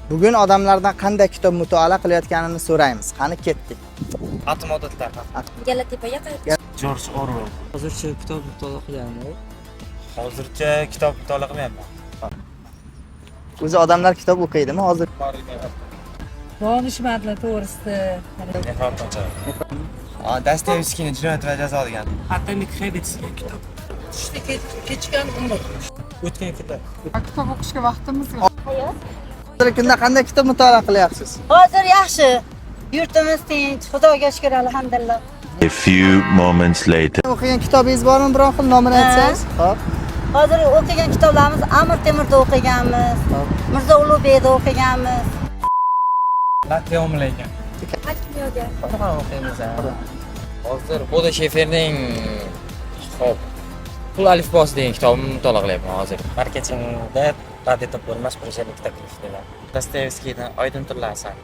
Bugun odamlardan qanday kitob mutolaa qilayotganini so'raymiz. Qani, ketdik. Atom odatlar. Galatepaga qaytish. Jorj Orwell. Hozircha kitob mutolaa qilganim yo'q. Hozircha kitob mutolaa qilmayapman. O'zi odamlar kitob o'qiydimi hozir? Donishmandlar to'g'risida. Dostoyevskiyni "Jinoyat va jazo" degan. Atomic Habits degan kitob. Tushda kechgan umr. O'tgan kunlar. Kitob o'qishga vaqtimiz yo'q. Hayot. Hozirgi kunda qanday kitob mutolaa qilyapsiz? Hozir yaxshi. Yurtimiz tinch, Xudoga shukur, alhamdulillah. A few moments later. O'qigan kitobingiz bormi biron xil, nomini aytsangiz? Xo'p. Hozir o'qigan kitoblarimiz Amir Temurda o'qiganmiz. Mirzo Ulug'bekda o'qiganmiz. Latte omlagan. Kimyogar. Ham o'qiymiz. Hozir Bodo Sheferning, xo'p, "Pul alifbosi" degan kitobini mutolaa qilyapman hozir. Marketingda rad etib bo'lmas prussiyalik taklif degan. Dostoyevskiydan "Oydin tunlar" asari.